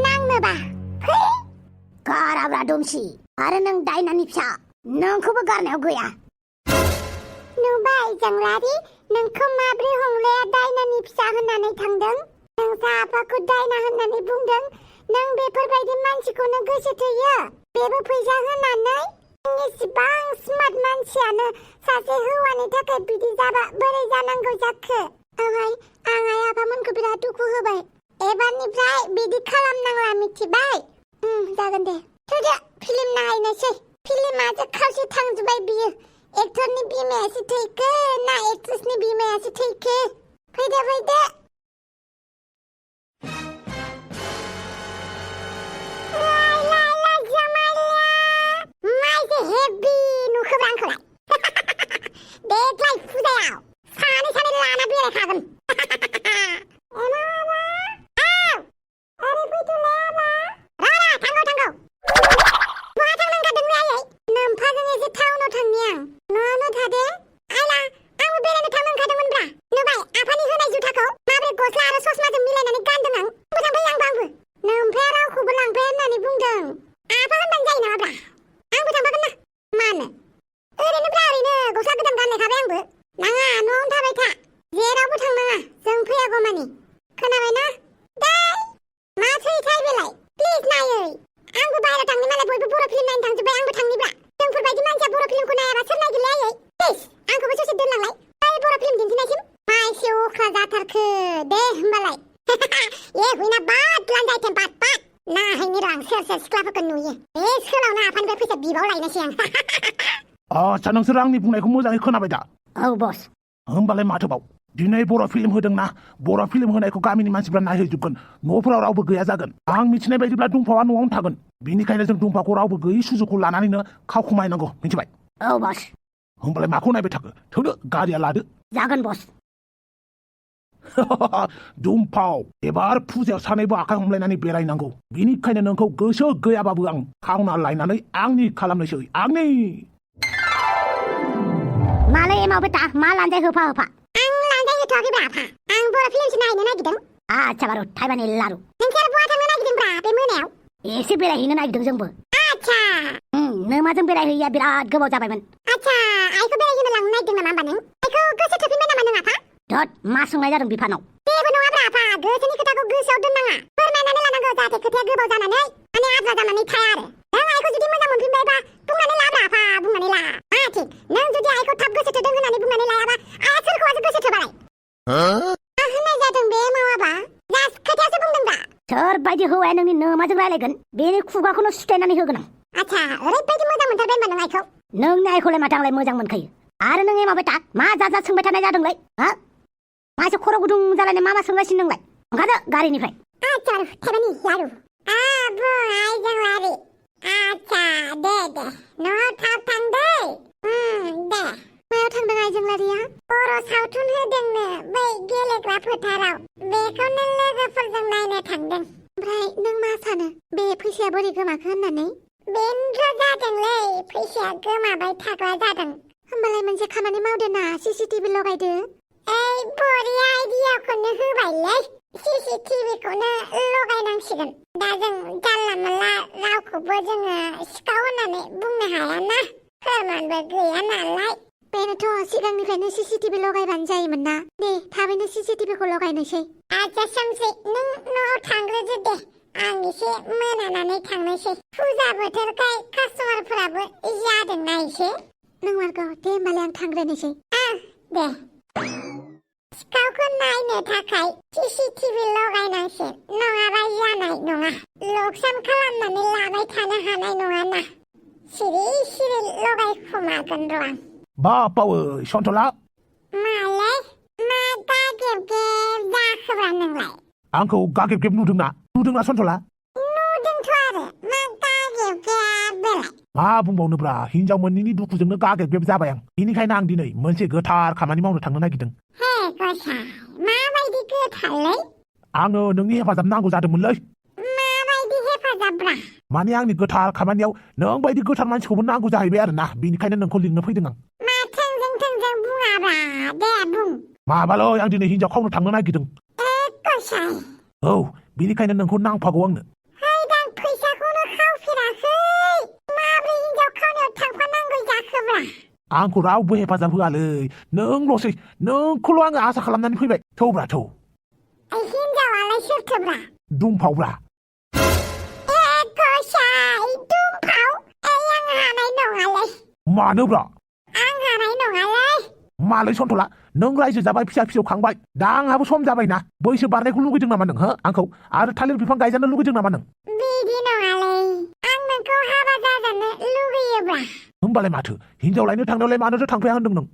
नांनोबा फै गाराब्रा दुमसि आरो नों दायनानि फिसा नोंखौबो गारनायाव गैया नुबाय जोंलारि नोंखौ माब्रै हंलाया दायनानि फिसा होननानै थांदों नों साफाखौ दायना होननानै बुंदों नों बेफोरबायदि मानसिखौनो गोसो थोयो बेबो फैसा होनानै इसिबां स्मार्ट मानसियानो सासे हौवानि थाखाय बिदि जाबा बोरै जानांगौ जाखो ओमफ्राय आं आइ आफामोनखौ बिराद दुखु होबाय एबारनिफ्राय बिदि खालामनांला मिथिबाय जागोन दे थुदो फिल्म नायनोसै फिल्मासो खावसे थांजोब्बाय बियो एक्टरनि बिमायासो थैखो ना एक्ट्रेसनि बिमायासो थैखो फैदो हेबी नुखोब्रा आंखौलाय देग्लाय फुजायाव सानै लाना बेरायखागोन आच्छा नोंसोर आंनि बुंनायखौ मोजाङै खोनाबाय दा औ बस होमबालाय माथोबाव दिनै बर' फिल्म होदोंना बर' फिल्म होनायखौ गामिनि मानसिफ्रा नायहैजोबगोन न'फोराव रावबो गैया जागोन आं मिथिनाय बायदिब्ला दुमफावआ न'आवनो थागोन बिनिखायनो जों दुमफावखौ रावबो गैयै सुजुगखौ लानानैनो खावखुमायनांगौ मिथिबाय औ बस होमबालाय माखौ नायबाय थाखो थौदो गारिया लादो जागोन बस दुमफाव एबार फुजायाव सानैबो आखाइ हमलायनानै बेरायनांगौ बिनिखायनो नोंखौ गोसो गैयाबाबो आं खावना लायनानै आंनि खालामनोसै आंनि मालाय एमाव बेटा मा लानजाय होफा आं लानजाय होथ'वाखैब्रा आफा आं बर' फिल्मसो नायनो नागिरदों आच्छा बारु थाइबानि लारु नोंसोर बहा थांनो नागिरदोंब्रा बे मोनायाव एसे बेरायहैनो नागिरदों जोंबो आच्छा नोमाजों बेरायहैया बिराद गोबाव जाबायमोन आच्छा आइखौ बेरायहोनो लांनो नागिरदों नामा होमबा नों आइखौ गोसो थोफिनबाय नामा नों आफा धत मा सोंनाय जादों बिफानाव जेबो नङाब्रा आफा गोसोनि खोथाखौ गोसोआव दोननाङा फोरमायनानै लानांगौ जाहाथे खोथाया गोबाव जानानै माने आद्रा जानानै थाया आरो नों आइखौ जुदि मोजां मोनफिनबायबा बुंनानै लाब्रा आफा बुंनानै ला मा थिग नों जुदि आइखौ थाब गोसो थोदों होननानै बुंनानै लायाबा आइया सोरखौबासो गोसो थोबालाय मा होननाय जादों बे मावाबा जास्ट खोथायासो बुंदोंब्रा सोरबायदि हौवाया नोंनि नोमाजों रायलायगोन बेनि खुगाखौनो सुथायनानै होगोन आं आच्छा ओरैबायदि मोजां मोनथारबाय होनबा नों आइखौ नोंनि आइखौलाय माथो आंलाय मोजां मोनखायो आरो नों एमा बेटा मा जा सोंबाय थानाय जादोंलाय हा मासे खर' गुदुं जालायनाय मा सोंगासिनो नोंलाय ओंखारदो गारिनिफ्राय आच्छा थाइबानि लारु आबो आइजों लारि आच्छा दे न'आव थाब थां दै दे मायाव थांदों आइजों लारिया बर' सावथुन होदोंनो बै गेलेग्रा फोथाराव बेखौनो लोगोफोरजों नायनो थांदों ओमफ्राय नों मा सानो बे फैसाया बोरै गोमाखो होननानै बेनोथ' जादोंलै फैसाया गोमाबाय थाग्रा जादों होमबालाय मोनसे खामानि मावदो ना सीसीटीवी लगायदो ओइ बरिया आइडियाखौनो होबायलै सीसीटीवीखौनो लगायनांसिगोन दा जों जानला मोनला रावखौबो जोङो सिखाव होननानै बुंनो हायाना फोरमानबो गैया नालाय बेनोथ' सिगांनिफ्रायनो सीसीटीवी लगायबानो जायोमोन ना दे थाबैनो सीसीटीवीखौ लगायनोसै आच्छा सोमसै नों न'आव थांग्रोदो दे आं एसे मोनानानै थांनोसै फुजा बोथोरखाय कास्टमारफोराबो जादोंना एसे नंमारगौ दे होमबालाय आं थांग्रोनोसै दे सिखावखौ नायनो थाखाय सीसीटीवी लगायनांसिगोन नङाबा जानाय नङा लकसान खालामनानै लाबाय थानो हानाय नङाना सिरि लगायखुमागोन र' आं बापावै सन्थला मालाय मा गागेब जाखोब्रा नोंलाय आंखौ गागेब नुदोंना सन्थला नुदोंथ' आरो मा गागेब बेलाय मा बुंबावनोब्रा हिनजाव मोननैनि दुखुजोंनो गागेब जाबाय आं बेनिखायनो आं दिनै मोनसे गोथार खामानि मावनो थांनो नागिरदों माबायदि गोथारलै आङो नोंनि हेफाजाब नांगौ जादोंमोनलै माबायदि हेफाजाब्रा माने आंनि गोथार खामानियाव नों बायदि गोथार मानसिखौबो नांगौ जाहैबाय आरोना बेनिखायनो नोंखौ लिंनो फैदों आं मा थोंजों बुङाब्रा दे बुं माबालै आं दिनै हिनजाव खावनो थांनो नागिरदों गसाय औ बेनिखायनो नोंखौ नांफागौ आंनो आं फैसाखौनो खावफेराखै माब्रै हिनजाव खावनायाव थांफानांगौ जाखोब्रा आंखौ रावबो हेफाजाब होआलै नोंल'सै नोंखौल' आङो आसा खालामनानै फैबाय थौब्रा थौ हिनजावालाय सोरथोब्रा दुमफावब्रा गसाइ दुमफाव आं हानाय नङालै मानोब्रा आं हानाय नङालै मालै सन्थला नों रायजो जाबाय फिसा फिसौ खांबाय दा आंहाबो सम जाबायना बैसो बारनायखौ लुगैदों नामा नों हो आंखौ आरो थालिर बिफां गायजानो लुगैदों नामा नों बिदि नङालै आं नोंखौ हाबा जाजानो लुगैयोब्रा होमबालाय माथो हिनजाव लायनो थांनायावलाय मानोथो थांफाया होनदों नों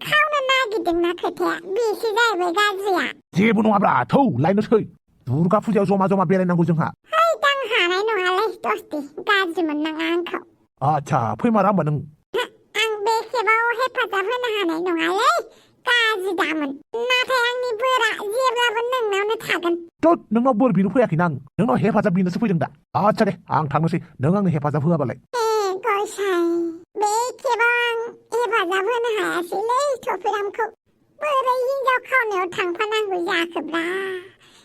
खावनो नागिरदोंना खोथाया बेसो जाहैबाय गाज्रिया जेबो नङाब्रा थौ लायनोसै दुर्गा फुजायाव जमा जमा बेरायनांगौ जोंहा आं हानाय नङालै दस्ति गाज्रि मोननाङा आंखौ आच्छा फैमारा होमबा नों आं बे खेबाव हेफाजाब होनो हानाय नङालै गाज्रि दामोन नाथाय आंनि बोरा जेब्लाबो नोंनावनो थागोन नोंनाव बोर बिनो फैयाखैना आं नोंनाव हेफाजाब बिनोसो फैदों दा आच्छा दे आं थांनोसै नों आंनो हेफाजाब होआबालाय गसाइ बे खेबाव आं हेफाजाब होनो हायासैलै थफिरामखौ बोरै हिनजाव खावनायाव थांफानांगौ जाखोब्रा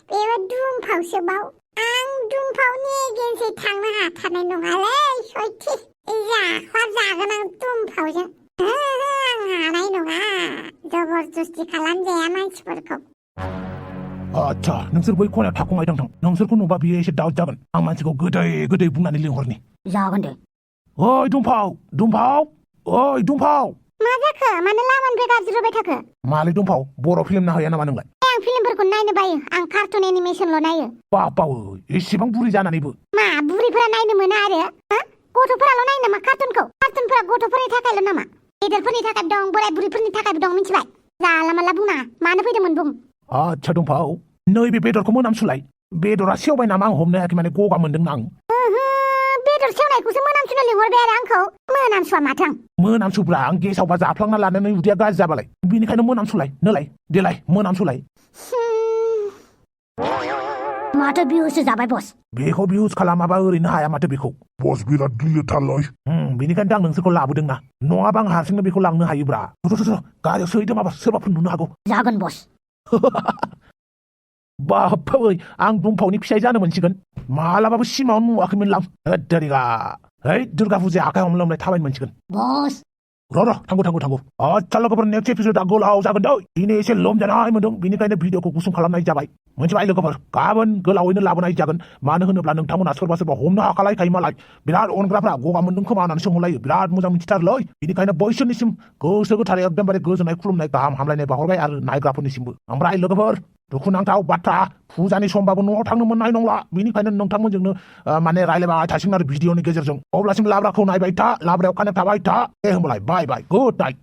बेबो दुमफावसोबाव आं दुमफावनि एगेन्सै थांनो हाथारनाय नङालै सयथि जागोन आं दुमफावजों आं हानाय नङा जबरदस्ति खालामजाया मानसिफोरखौ आच्छा नोंसोर बै खनायाव थाखुमायदों नोंसोरखौ नुबा बियो एसे दाउट जागोन आं मानसिखौ गोदै गोदै बुंनानै लिंहरनि जागोन दे ओइ दुमफाव ओइ दुमफाव मा जाखो मानो लामानिफ्राय गाबज्रिबाय थाखो मालै दुमफाव बर' फिल्म नाहैया नामा नोंलाय आं फिल्मफोरखौ नायनो बायो आं कार्टुन एनिमेसनल' नायो बापाव एसेबां बुरि जानानैबो मा बुरिफोरा नायनो मोना आरो गथ'फोराल' नायो नामा कार्टुनफोरा गथ'फोरनि थाखायल' नामा गेदेरफोरनि थाखाय दं बोराय बुरैफोरनि थाखायबो दं मिथिबाय जाला माला बुङा मानो फैदोंमोन बुं आच्छा दुमफाव नैबे बेदरखौ मोनामसुलाय बेदरा सेवबाय नामा आं हमनो हायाखै माने गगा मोनदों आं बेदर सेवनायखौसो मोनामसुनो लिंहरबाय आरो आंखौ मोनामसुवा माथो आं मोनामसुब्रा आं गेसावबा जाफ्लांना लानानै उदैया गाज्रि जाबालाय बेनिखायनो मोनामसुलाय नोलाय देलाय मोनामसुलाय माथो बिहुसो जाबाय बस बेखौ बिहुस खालामाबा ओरैनो हाया माथो बेखौ बस बिराद गिलिरथारलै बेनिखायनो आं नोंसोरखौ लाबोदोंना नङाबा आं हारसिंनो बेखौ लांनो हायोब्रा गारियाव सोहैदो माबा सोरबाफोर नुनो हागौ जागोन बस बाप्पावै आं दुमफावनि फिसाय जानो मोनसिगोन मालाबाबो सिमाङावनो नुवाखैमोनलां दारिगा है दुर्गा फुजाया आखाइ हमलांनाय थाबायनो मोनसिगोन बस र' थांगौ आच्छा लोगोफोर नेक्स्ट एपिसोडआ गोलाव जागोन दै दिनै एसे लोमजानाय मोनदों बेनिखायनो भिडिअखौ गुसुं खालामनाय जाबाय मोनथिबाय लोगोफोर गाबोन गोलावैनो लाबोनाय जागोन मानो होनोब्ला नोंथांमोना सोरबा हमनो हाखालायखायो मालाय बिराद अनग्राफ्रा गगा मोनदों खोमा होननानै सोंहरलायो बिराद मोजां मिथिथारलै बेनिखायनो बैसोरनिसिम गोसो गोथारै एकदमबारे गोजोननाय खुलुमनाय गाहाम हामलायनाय बाहरबाय आरो नायग्राफोरनिसिमबो ओमफ्राय लोगोफोर दुखुनांथाव बाथ्रा फुजानि समबाबो न'आव थांनो मोननाय नंला बेनिखायनो नोंथांमोनजोंनो माने रायलायबाय थासिगोन आरो भिडिअनि गेजेरजों अब्लासिम लाब्राखौ नायबाय था लाब्रायाव कानेक्ट थाबाय था दे होमबालाय बाय गुड नाइट